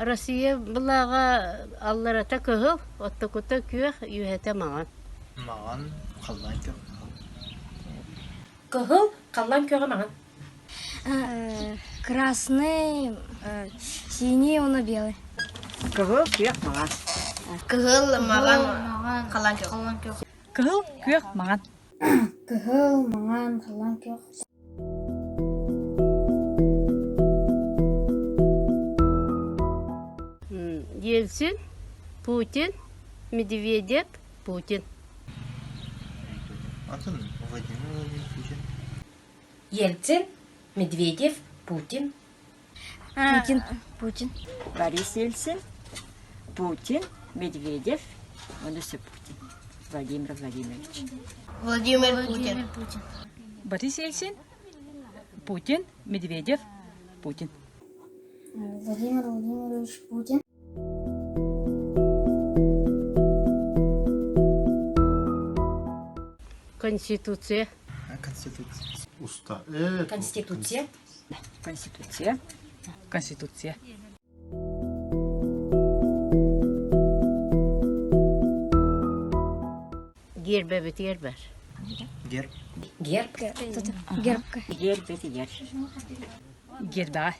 Россия былааҕа алларата кыһыл, оттокута күөх, үөһэтэ маҥан. Маҥан, халлаан күөх. Кыһыл, халлаан күөҕэ маҥан. Красный, синий уонна белый. Кыһыл, күөх, маҥан. Кыһыл, маҥан, халлаан күөх. Кыһыл, күөх, маҥан. Кыһыл, маҥан, халлаан күөх. Ельцин, Путин, Медведев, Путин. Атын Владимир Владимирович Путин. Ельцин, Медведев, Путин. Путин. Путин. Борис Ельцин, Путин, Медведев, он өссө Путин. Владимир Владимирович. Владимир Путин. Путин. Борис Ельцин, Путин, Медведев, Путин. Владимир Владимирович Путин. Конституция. Конституция. Уста. Э, Конституция. Конституция. Конституция. Гербэбитигэр бар. Герб. Герб. Герб. Герб это герб. Гербэҕэ.